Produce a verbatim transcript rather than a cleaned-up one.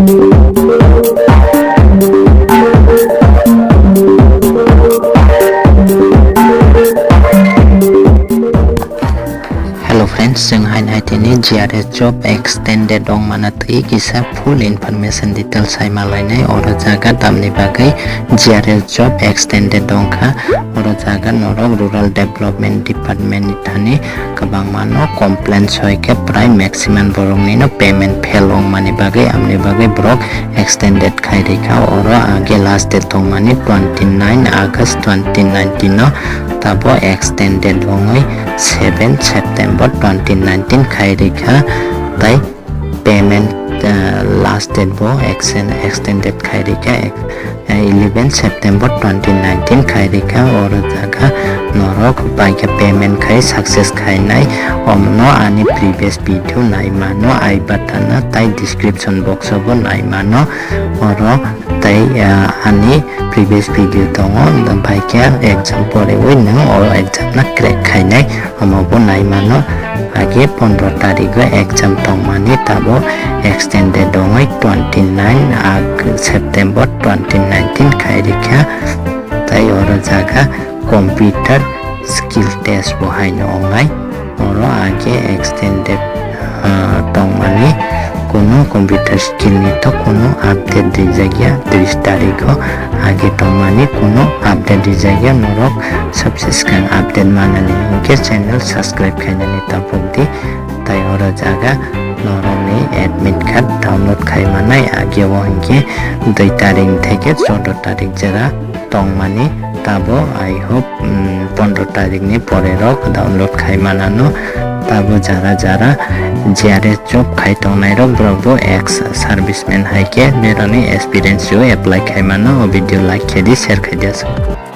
Hello friends, chwng haino hai tini G R S job extended wngmano twi kisa full information detail sai ma lainai. Oro jaga tamni bagwi G R S job extended wngkha. Oro jaga norok Rural Development Department ni thani kwbangma no complaints hoi khe prai maximum borok nino payment fail wngmani bagwi, amni bagwi borok extended khai rikha. Oro age last date tongmani twenty nine August twenty nineteen no, tabo extended wngwi seven September twenty nineteen khai rikha, tai payment, ah, last date bo exen-, extended khai rikha, eh, eleven September twenty nineteen khai rikha. Oro jaga norok baikha payment khai success khainai, omno ani previous video naimano, I button o tai description box o bo naimano. Oro tai, ah, ani previous video tongo, baikha exam poriwi nwng o exam no crack khainai, omo bo naimano. Age pondro tarigo exam tongmani, tabo extended wngwi twenty nine Ag-, September twenty nineteen khai rikha. Tai oro jaga computer skill test bo haino wngnai. Oro age extended, ah, tongmani, kunu computer skill ni to kunu update rijak ya, tris tarigo age tongmani kunu update rijak ya. Norok sabse swkang update manani hinkhe channel subscribe khainani tapuk di. Tai oro jaga norokni admit card download khai manai, age o hinkhe dui tarik theke choudo tarik jora tongmani, tabo I hope, mm, pondro tarikni pore rok download khai manano. Tabo jara jara G R S job khai tongnai rok, borok bo ex serviceman hai khe berani experience o apply khai mano. O video like khe di, share khai di aswk.